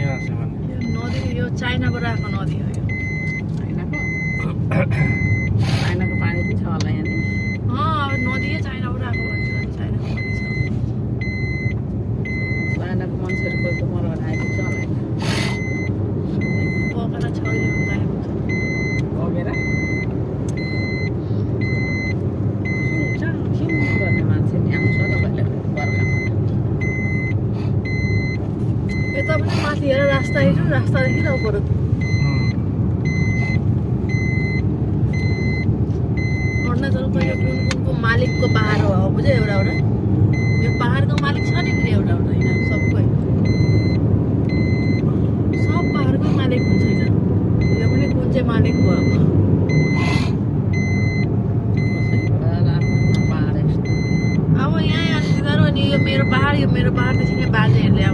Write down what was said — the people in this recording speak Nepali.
यहाँ छ भने यो नदी यो चाइनाबाट आएको नदी हो यो चाइनाको पानी पनि छ होला यहाँनिर अब नदी चाइनाबाट आएको भन्छ चाइनाको पानी छ चाइनाको मान्छेहरूको त मरबाट आइपुग्छ होला बोकेर छल्यो आएको छ बगेर खिङ गर्ने मान्छे नि आउँछ तपाईँले बर्खामा यता पनि माथि हेर रास्ता हेर्नु रास्ता देखिरहेको पऱ्यो अरुणाचलको यो कुन कुनको मालिकको पहाड हो बुझ्यो एउटा एउटा यो पहाडको मालिक छ नि फेरि एउटा एउटा होइन सबकै सब पहाडकै मालिक हुन्छ होइन यो पनि कुन चाहिँ मालिक हो अब यहाँ अनि यो मेरो पहाड देखि नै बाजेहरूले